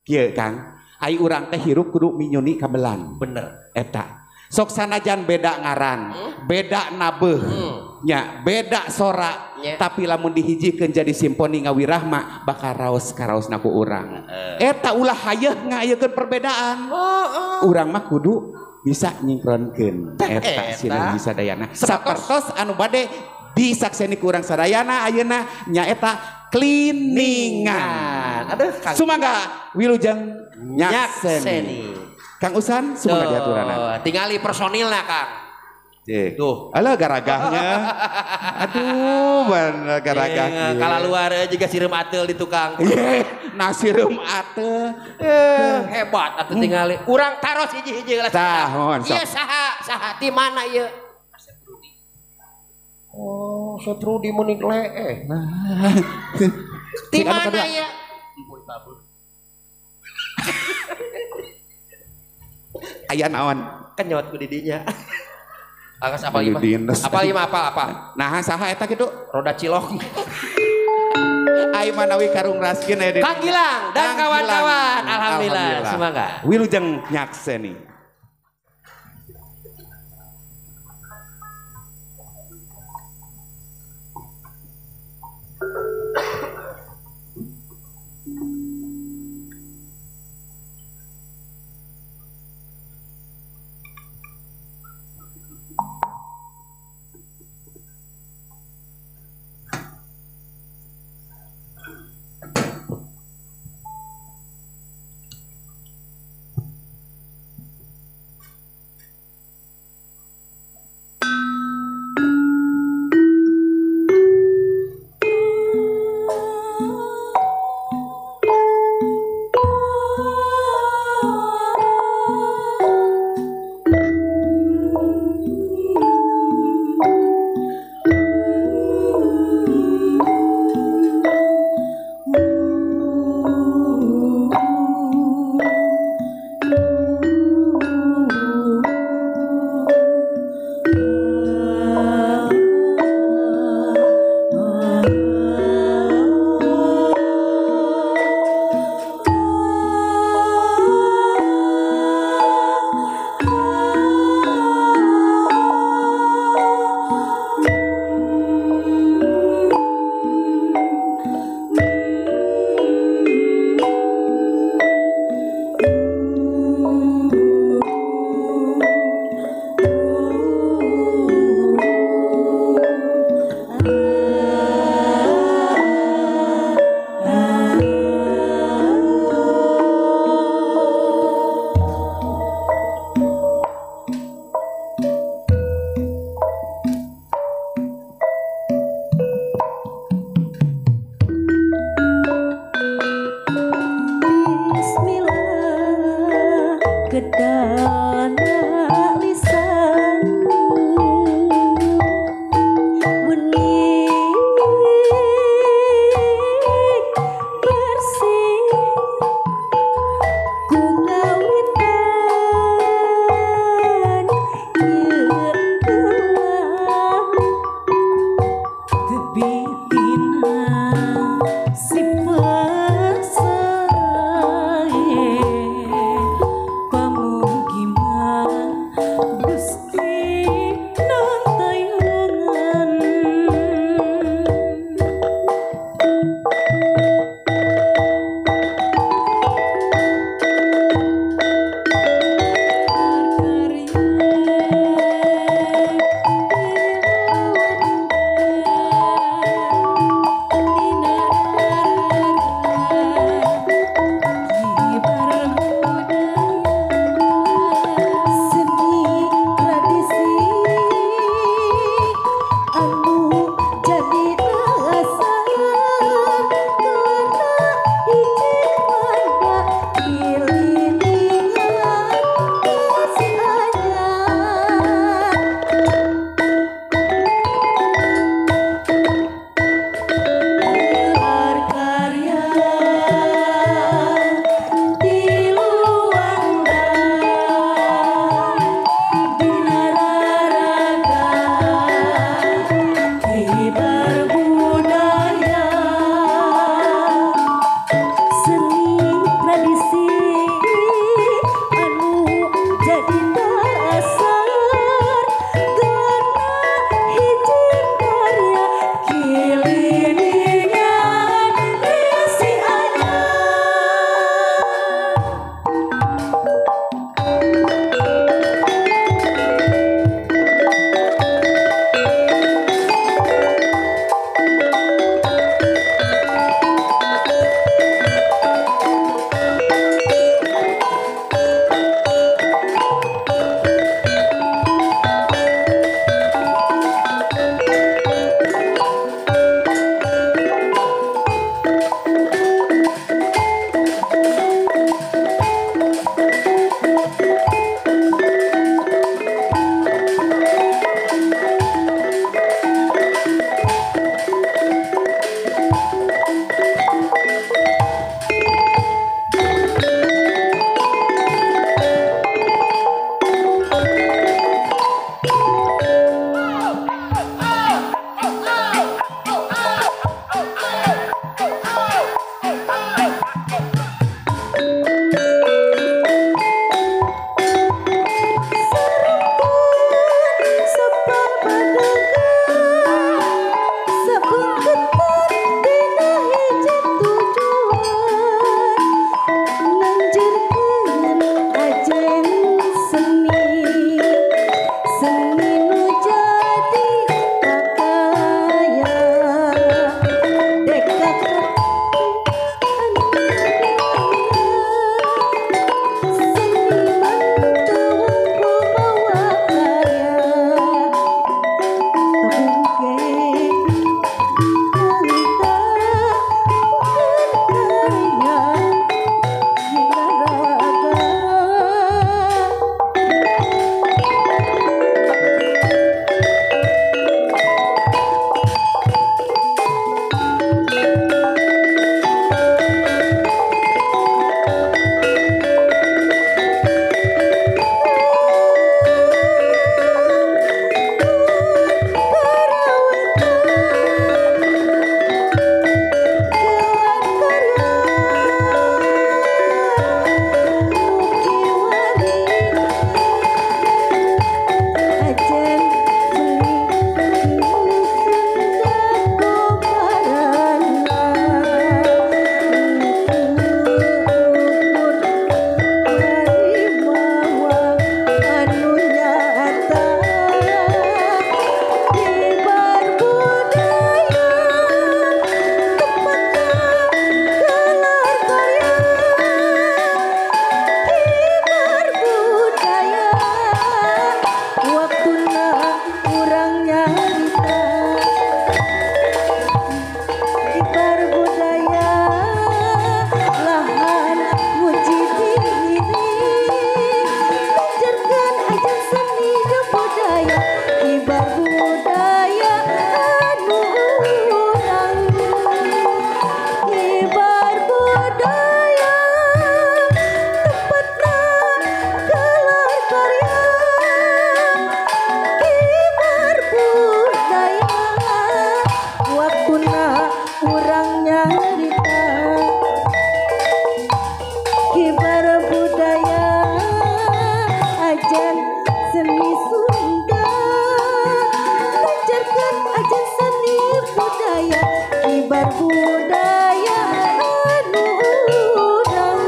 Kieu Kang, ai urang teh hirup kudu minyuni kabelan. Bener. Eta. Sok sanajan beda ngaran, beda nabeuh, nya beda sora, tapi lamun dihijikeun jadi simponi ngawirahma bakal raos karaosna ku urang. Eta ulah hayeuh ngayekeun perbedaan. Urang mah kudu bisa nyingkronkeun. Eta sinergi sadayana. Sapertos anu bade disakseni ku urang sadayana ayeuna nyaeta kliningan. Aduh, Kang. Sumangga wilujeng nyakseni. Kang Usan sumangga diaturanan. Tingali personilna Kang. Cek. Tuh. Alah garagahnya. Aduh, bener garagah. Kalaluar juga sireum ateul di tukang. Nah sireum ateul. Hebat atuh tingali. Urang taros hiji-hiji lah. Tah, mohon sok. Ieu saha? Saha di mana ieu? Oh, Setrudi meuning leeh. Di mana ya? Aya naon? Kenyot ku didinya. Angkas apal ieu mah. Apal ieu mah apal apa? Nah, saha eta kitu? Roda cilok. Ai manawi karung raskin aya di. Kang Gilang dan kawan-kawan. Alhamdulillah. Sumangga. Wilujeng nyakseni. Waktuna urang nyarita kibar budaya lahan muji diri lancarkan ajan seni jeung budaya kibar budaya anu urang kibar budaya tempatna gelar karya kibar budaya waktuna urang nyarita kibar budaya ajan seni Sunda lancarkan ajan seni budaya kibar budaya anu urang.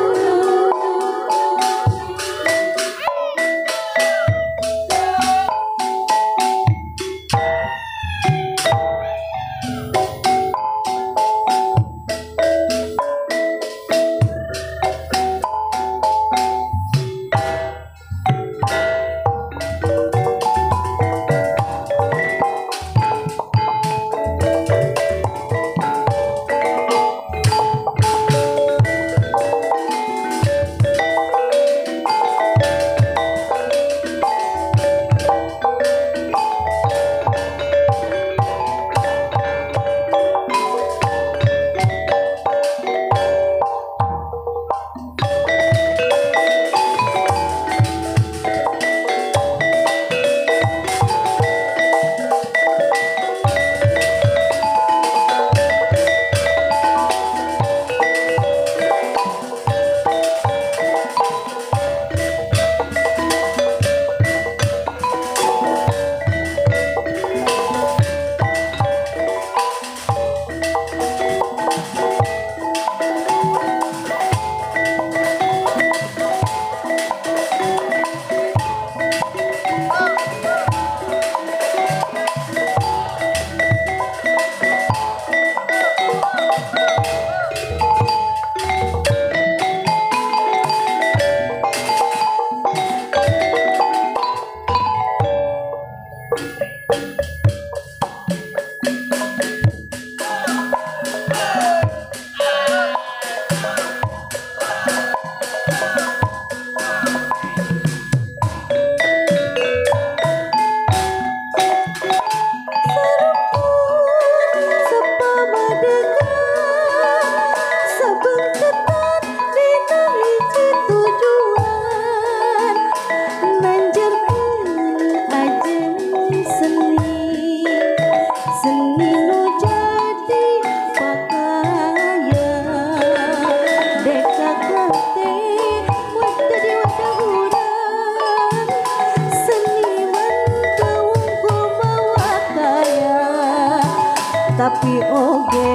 Tapi oge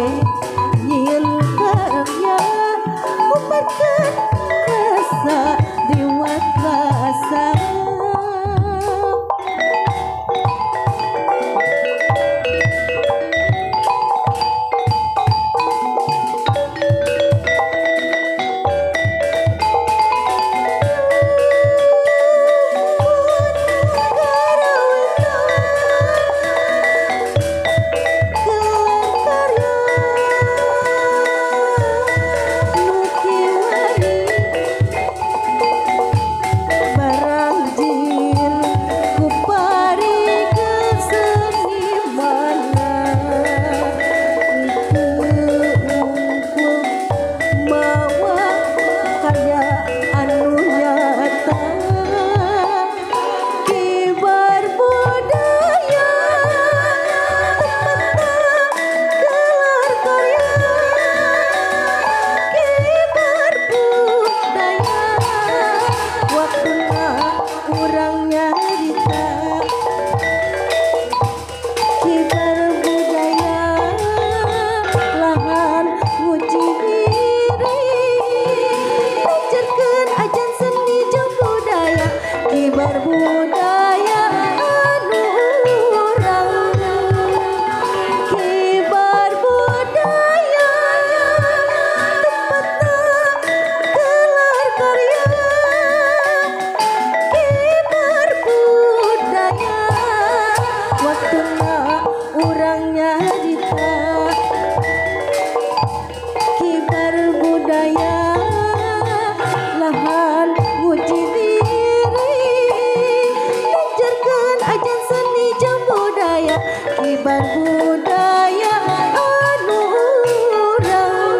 nyieun karya umbarkeun rasa diwat rasa. Gelar karya. nyebar budaya anu urang.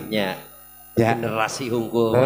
Ya. Generasi hungkul,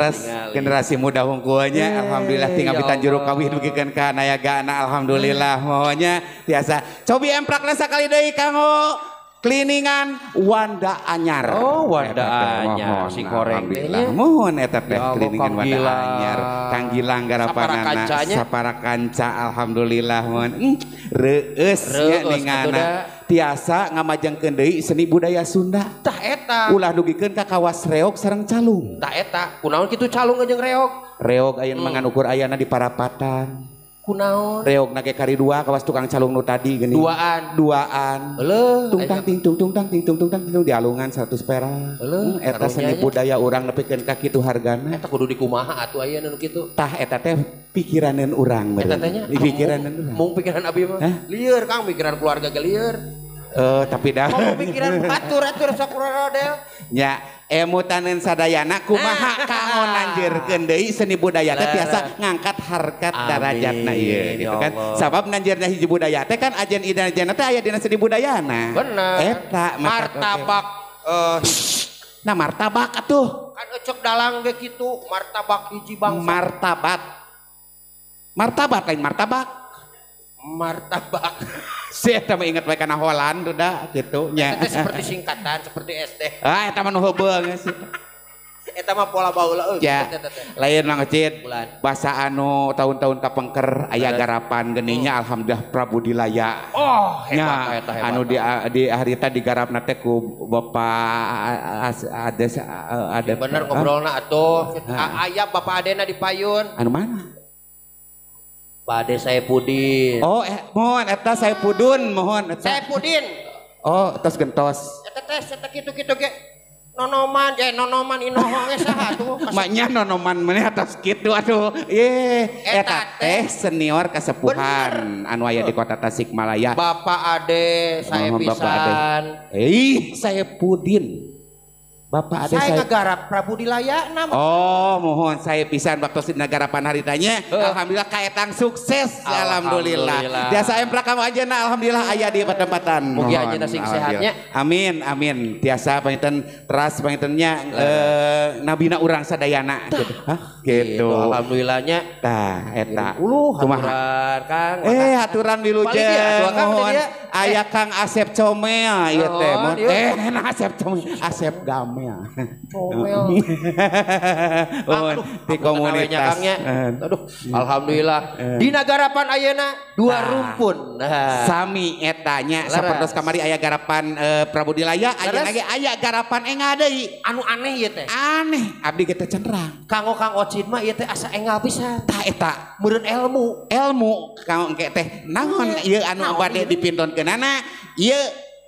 generasi muda hungkulnya, alhamdulillah tinggal ya pitan juru kawih dugikeun ka nayagana, alhamdulillah mohonnya tiasa. Cobi emprakna sakali deui kanggo kliningan Wanda Anyar. Oh, Wanda Anyar si koreng teh. Mohon eta teh kliningan Wanda Anyar. Kang Gilang garapanana sapara kanca, alhamdulillah mohon. Reueus nya ningana. Tiasa ngamajengkeun deui seni budaya Sunda. Tah eta. Ulah dugikeun ka kawas reog sareng calung. Tah eta. Kunaon kitu calung jeung reog? Reog ayeuna mangan ukur ayana di parapatan. Kunaon? Reog na ge kari dua kawas tukang calung nu tadi geuning. Duaan. Duaan. Eleuh. Tung tang ting tung tung tang ting tung tung tang ting dialungan 100 perak. Eleuh. Eta seni budaya urang nepikeun ka kitu hargana. Eta kudu dikumaha atuh ayeuna nu kitu. Tah eta teh pikiraneun urang meureun. Eta teh nya pikiraneun urang. Mung pikiran abi mah. Lieur Kang, pikiran keluarga ge lieur. Tapi dah pikiran batur-atur sok rodel. Nya emutaneun sadayana kumaha kanggo nanjirkeun deui seni budaya teh tiasa ngangkat harkat darajatna ieu gitu kan. Sabab nanjirna hiji budaya teh kan ajen idana teh aya dina seni budayana. Bener. Eta martabak nah martabak atuh. Kan ecek dalang ge kitu, martabak hiji bangsa. Martabat. Martabat lain martabak. Martabak. Sih eta mah inget we kana Holland udah gitu nya. Eta seperti singkatan seperti SD. Ah eta mah nu heubeung sih. Eta mah pola baheula euy. Ya. Lain Mang Ocit. Basa anu tahun-tahun kapengker aya garapan geuning nya alhamdulillah Prabu Dilaya. Oh, hebat eta hebat. Anu di harita digarapna teh ku Bapak Ades ada. Bener ngobrolna atuh. Aya Bapak Adena di payun. Anu mana? Pak Ade Saepudin. Oh, mohon eta Saepudun, mohon eta. Saepudin. Oh, tos gentos. Eta teh eta kitu-kitu ge nonoman, nonoman inoho ge saha tuh. Maknya nonoman maneh atos kitu atuh. Ye, eta teh senior kasepuhan anu aya di Kota Tasikmalaya. Bapak Ade Saepisan. Ih, Saepudin. Bapak ada saya ngegarap Prabu Dilaya nama. Oh, mohon saya pisan waktu nagarapan haritanya. Alhamdulillah kaetang sukses. Alhamdulillah. Tiasa emprak kamu aja na alhamdulillah aya di pertempatan. Mugi aja sing sehatnya. Amin amin. Tiasa panginten teras pangintennya nabina urang sadayana gitu. Hah? Gitu. Alhamdulillahnya. Tah eta. Uluh haturan Kang. Haturan wilujeng. Mohon aya Kang Asep Comel ieu teh. Asep Comel, Asep Gamel. Comel. Di komunitas. Aduh, alhamdulillah. Dina garapan ayeuna dua rumpun. Nah. Sami etanya sapertos kamari aya garapan Prabu Dilaya, ayeuna ge aya garapan engal deui. Anu aneh ieu teh. Aneh, abdi ge teh cenderang. Kanggo Kang Ocid mah ieu teh asa engal pisan. Tah eta meureun ilmu. Ilmu kanggo engke teh naon ieu anu bade dipintonkeunana ieu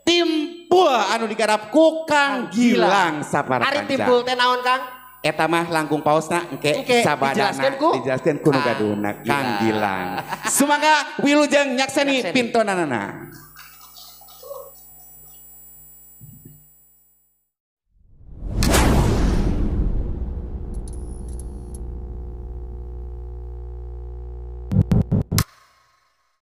timpul anu digarap ku Kang Gilang sapara kanca. Ari timpul teh naon Kang? Eta mah langkung paosna engke sabadana dijelaskeun ku nu gaduhna Kang Gilang. Sumangga wilujeng nyakseni pintonanana.